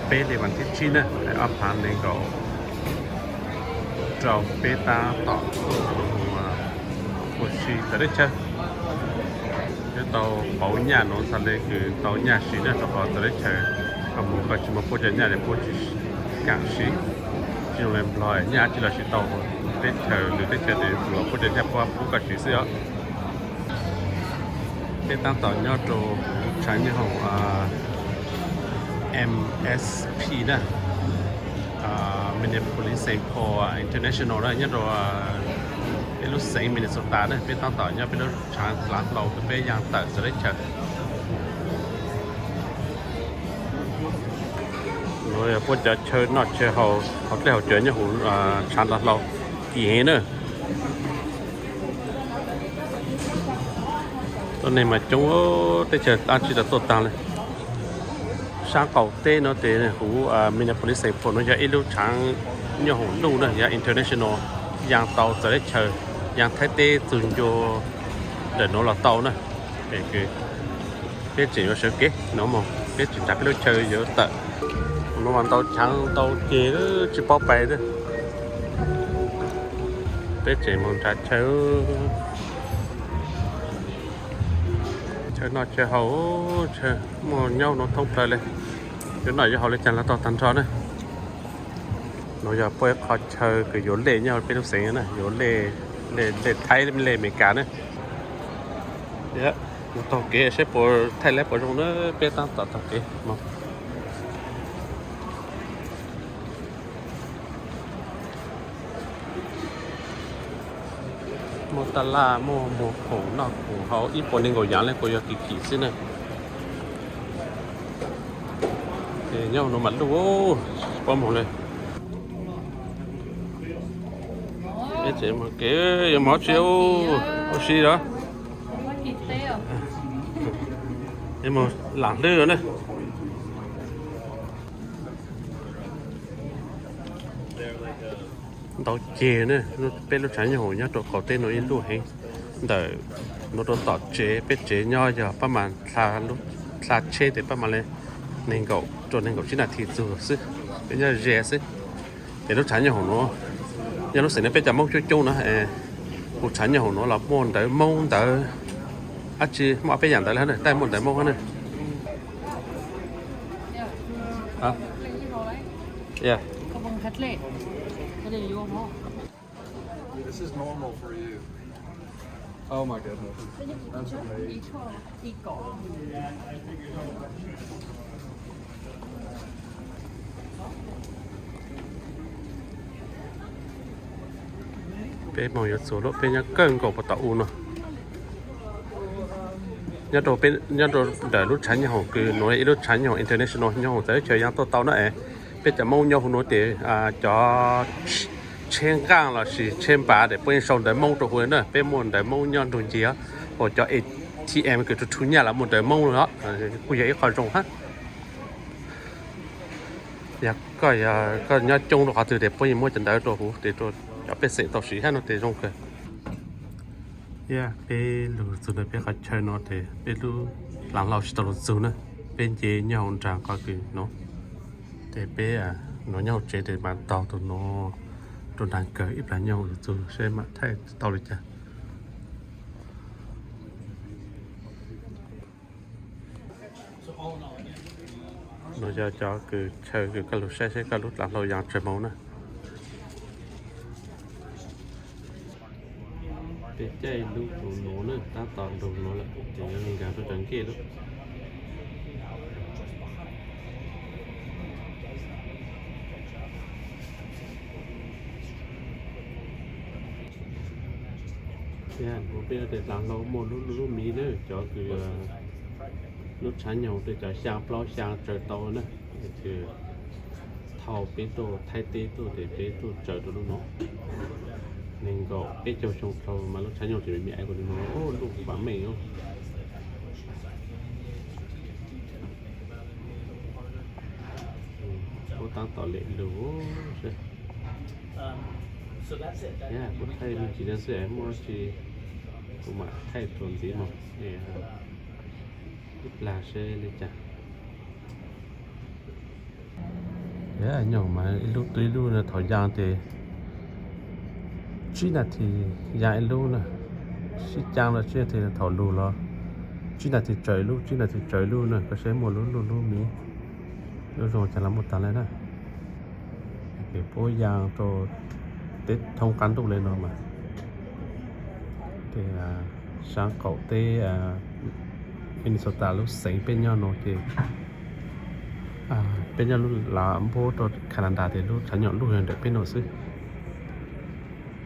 Peb li vas thib tsib na, ob phav nees nkaum rau peb tab tom ua si txawv teb chaws. Yuav tau pauv nyaj nuav txhaj le kws tau nyaj siv na, rau qhov txawv teb chaws koj mus koj tsis muaj puab cov nyaj li puab tsis kaam siv. Tsis zoo le Nplog nyaj tsis los siv tau, teb chaws lwm teb chaws tes los puab cov nyaj puab pub koj siv xwb os. Peb tab tom nyob rau tshav nyob hauv MSP na, Minneapolis Saint Paul International na, nyob rau peb lub xeev Minnesota na. Peb tab tom nyob peb lub tshav lav hlau, peb yaaj tawm txawv teb chaws. Nuav yog puab cov chaw noj chaw haus, haus dlej haus cawv nyob hauv tshav lav hlau kim heev na. Tuab neeg mas coob, teb chaws dab tsi los tuaj taag le. Saab qaum teb nuav tes huv Minneapolis Saint Paul nuav yog ib lub tshaav nyoob hoom luj na, yog international, yaa tau txawv teb chaws, yaa Thaib teb txug ncua ntawm nuav los tau na. Peb tseem yuav sawv kev no mog, peb tseem nrhav peb lub chaw yuav tawm. Nuav mas ntau chaav ntau ceg tsis paub pais xwb. Peb tseem moog nrhav chaw, chaw noj chaw haus, chaw muaj nyob nuav thoob plawg le. Yuav noj yuav haus le caag los tau taag nrho na. Nuav yog puab ib qho chaw kws yuav lej nyob peb lub xeev na, yuav lej, lej Thaib lej Amelikas na. Mus taug kev saib puas thaij lawv puas zoo na, peb tab tom taug kev moog. Muaj taj laj, muaj muag khoom noj khoom haus ib puas neeg nkaum yaav le, kuj yog kim kim xwb na. Ces nyob nuav mam luj, tsis paub moog le. Peb tseem mus kev yuav mus tsi ua si los. Yuav mus laam hlwb na. Ntau ceg na, peb lub tshav nyooj hoom nyob rau qaum teb nuav ib luj heev. Ntawm nuav rau tom tsev, peb tsev nyob yog pab mas, tsheb tes pab mas le neeg nkaum rau neeg nkaum tsib nas this txug xwb, peb nyob ze xwb. Ces lub tshav nyooj hoom nuav, nyob lub xeev nuav peb cov Moob coob coob na, kuv tshav nyooj hoom nuav los muaj ntawv Moob ntawv, dab tsi muaj ob peb yaam ntawv le hab na, taij muaj ntawv Moob hab na. This is normal for you. Oh my goodness. That's amazing. Peb moog yuav txug lub, peb nyob kawg nkaus puag tom u no. Nyob rau, nyob rau ntawm lub tshav nyooj hoom kws nuav ib lub tshav nyooj hoom international, nyooj hoom txawv teb chaws yaa tuaj tau na es. Peb cov Moob nyob huv nuav tes cov tsheb nqaaj lossis tsheb npav tes puab yeej sau ntawv Moob rau huv na, peb muaj ntawv Moob nyob nrug ncig, uas cov A T M kws rua rhu nyaj los muaj ntawv Moob lawm os, kuj yog ib qho zoo hab. Yog koj, yog koj nyob coob rau qhov twg tes puab yeej muab cov ntawv rau huv tes rau cov pej xeem tau siv hab no tes zoo kawg. Peb lug txug ntawm peb qhov chaw no tes peb lub lav hlau tsis tau lug txug na, peb nce nyob hauv nraag qhov kws no, tes peb nuav nyob hauv tsev tes mas taug tug no rua nraag kawg ib plag nyob hauv lug txug seb mam thaij tau li cas. Nuav yog cov kws chaw kws koj lug saib seb koj lub lav hlau yaa tsawg moos na. Peb caij lub rau nuav na, tab tom nrug nuav lawm ces yuav lug nkaag rua cov nkej lawm. Peb tes lav hlau muaj lub, lub miv na, cov kws lub tshav nyoog tej cov xyaa plaub xyaa tsaws tau na, kws thaum peb tuaj Thaib teb tuaj tes peb tuaj tsaws rau lub no. Neeg nkaum peb caug xyoo dhau mas lub tshav nyoog tseem me me aiv kuv li no, lub vam meej os. Kuv tab tom lem lug seb. Kuv thaij me ntsis no xwb, muaj dab tsi kuv mam thaij rau ntxiv no. Ib plag seb li cas. Nyob mas ib lub twb ib lub no, thaum yaa ces tsib nas this yaa ib lub na, sib caa los tsib nas this, thaum lug los tsib nas this tsaws ib lub, tsib nas this tsaws ib lub na, koj saib muaj lub luj lub miv, lub zoo cas los muaj tag li na. Ces puab yaa rau teb thoob qab ntuj li no mas. Ces sab qaum teb Minnesota lub xeev peb nyob no ces peb nyob lub lav npuab rau Canada ces lub tshav nyom luj yog ntawm peb no xwb.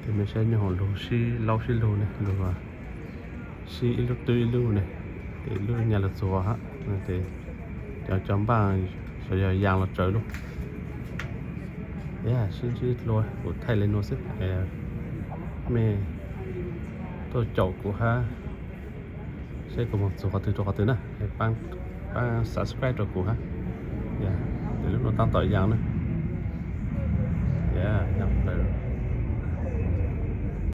Ces mej saib nyob hauv lug sib laub sib lug ne, lug sib ib lub twb ib lub ne, ces lub nyaj lug txuas hab, ces cov cov npaaj yog yaa los tsaws lub. Sib ntsib dlua, kuv thaij li nuav xwb, mej tuaj caum kuv hab, saib kuv moog txug qhov twg rau qhov twg na, paab subscribe rau kuv hab. Ces lub nuav taab tom yaa na.